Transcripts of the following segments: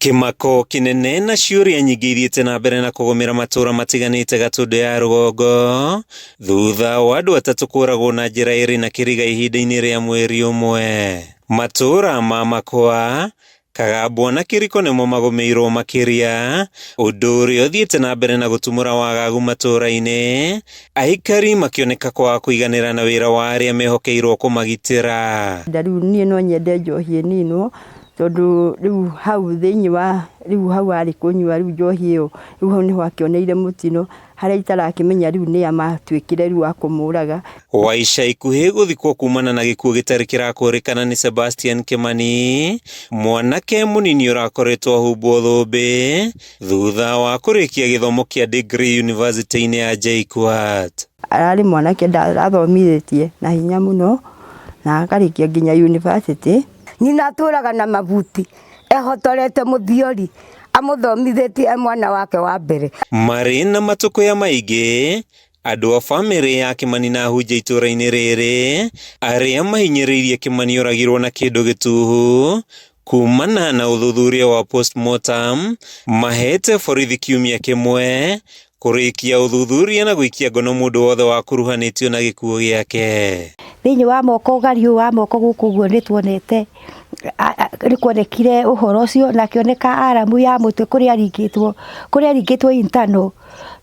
Kĩmako kĩnene na ciũria nyingĩ ithiĩte na mbere na kũgũmĩra matũra matiganĩte Gatũndũ ya rũgongo thutha wa andũ atatũ kũragwo na njĩra ĩrĩ na kĩriga ihinda-inĩ rĩa mweri ũmwe. Matũra ma Makwa, Kagambwa na Kĩriko nĩmo magũmĩirwo makĩria, ũndũ ũrĩa ũthiĩte na mbere na gũtumũra wagagu matũra-inĩ, aikari makĩoneka kwaga kũiganĩra na wĩra wa arĩa mehokeirwo kũmagitĩra. Rĩu niĩ no nyende njohi ĩninwo tondũ rĩu hau thĩinĩ wa rĩu hau arĩ kũnyua rĩu njohi ĩyo rĩu hau nĩho akĩoneire mũtino harĩa itarakĩmenya rĩu nĩa matuĩkire rĩu a kũmũraga. Wa ica ikuhĩ gũthikwo kumana na gĩkuũ gĩtarĩ kĩrakũrĩkana nĩ Sebastian Kimani, mwanake mũnini ũrakoretwo ahumbwo thũmbĩ thutha wa kũrĩkia gĩthomo kĩa degree yunivasĩtĩ-inĩ ya JKUAT. Ararĩ mwanake ndathomithĩtie na hinya mũno na akarĩkia nginya university. Nyina atũraga na mabuti ehotorete mũthiori amũthomithĩtie e mwana wake wa mbere. Marĩ na matũkũya maingĩ, andũ a bamĩrĩ ya Kĩmani na ahunjia itũra-inĩ rĩrĩ arĩa mahinyĩrĩirie Kĩmani oragirwo na kĩndũ gĩtuhu kumana na ũthuthuria wa postmortem mahete borithi kiumia kĩmwe kũrĩkia ũthuthuria na gũikia ngono mũndũ wothe wakuruhanĩtio na gĩkuũ gĩake. Thĩinĩ wa moko ũgari ũyũ wa moko gũkũ ũguo nĩ tuonete nĩ kuonekire ũhoro ũcio na akĩoneka aramu ya mũtwe kũrĩa aringĩtwo kũrĩa aringĩtwo internal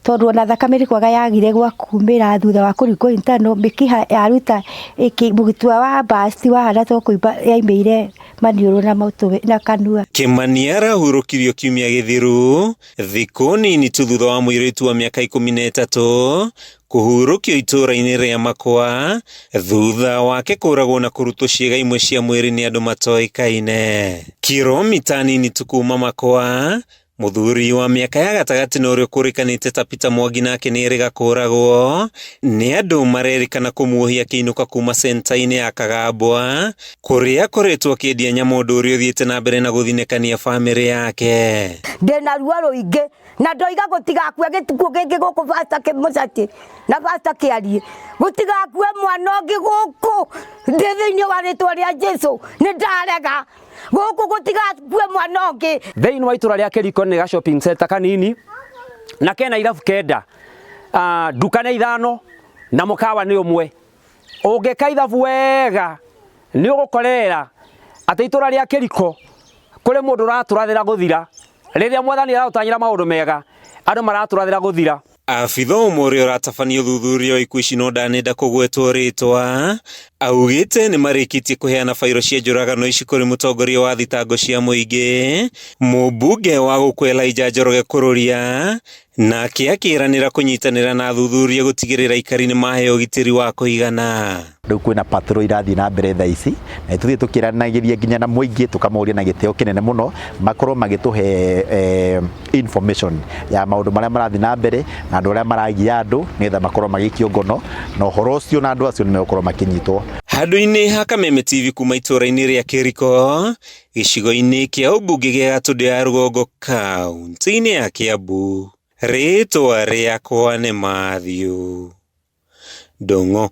tondũ ona thakame nĩ kwaga yagire gwa kumĩra thutha wa kũringwo internal mĩkiha yaruta mũgitwa wa burst wahana ta ũkũimba yaimĩire maniũrũ na mũtwe na kanua. Kĩmani arahurũkirio kiumia gĩthiru Thikũ nini tu thutha wa mũirĩtu wa mĩaka 13 kũhurũkio itũũra-inĩ rĩa Makwa thutha wake kũragwo na kũrutwo ciĩga imwe cia mwĩrĩ nĩ andũ matoĩkaine. Kiromita nini tu kuma Makwa, mũthuri wa mĩaka ya gatagatĩ na ũrĩa ũkũrĩkanĩte ta Peter Mwangi nake nĩ erĩga kũragwo nĩ andũ marerĩkana kũmuohia akĩinũka kuma centa-inĩ ya Kagambwa kũrĩa akoretwo akĩendia nyama ũndũ ũrĩa ũthiĩte na mbere na gũthinĩkania bamĩrĩ yake. Ndĩna ruo rũingĩ na ndoiga gũtigakue gĩkuũ kĩngĩ gũkũ Pastor Kĩmũcakĩ na Pastor Kĩariĩ, gũtigakue mwana ũngĩ gũkũ ndĩ thĩinĩ wa rĩtwa rĩa Jesu, nĩ ndarega gũkũ gũtigakue mwana ũngĩ. Thĩinĩ wa itũra rĩa Kĩriko nĩ ga shopping center kanini na kena irabu kenda, nduka nĩ ithano na mũkawa nĩ ũmwe. Ũngĩka ithabu wega nĩ ũgũkorerera atĩ itũra rĩa Kĩriko kũrĩ mũndũ ũratũrathĩra gũthira. Rĩrĩa mwathani aratũtanyĩra maũndũ mega, andũ maratũrathĩra gũthira. Abitha ũmwe ũrĩa ũratabania ũthuthuria wa ikuũ ici no ndanenda kũgwetwo rĩtwa, augĩte nĩ marĩkĩtie kũheana bairo cia njũragano ici kũrĩ mũtongoria wa thitango cia mũingĩ, mũmbunge wa gũkũ Elijah Njoroge Kururia, Nake akĩĩranĩra kũnyitanĩra na athuthuria gũtigĩrĩra aikari nĩ maheo ũgitĩri wa kũigana. Rĩu kwĩna patrol irathiĩ na mbere thaa ici na tũthiĩ tũkĩranagĩria nginya na mũingĩ tũkamoria na gĩtĩo kĩnene mũno makorwo magĩtũhe eh, information ya maũndũ marĩa marathiĩ na mbere na andũ arĩa maragia andũ nĩgetha makorwo magĩikio ngono na ũhoro ũcio na andũ acio nĩ megũkorwo makĩnyitwo. Handũ-inĩ ha Kameme TV kuma itũũra-inĩ rĩa Kĩriko, gĩcigo-inĩ kĩa ũmbunge gĩa Gatũndũ ya Rũgongo kaunti-inĩ ya Kĩambu, rĩtwa rĩakwa nĩ Mathew Ndung'u.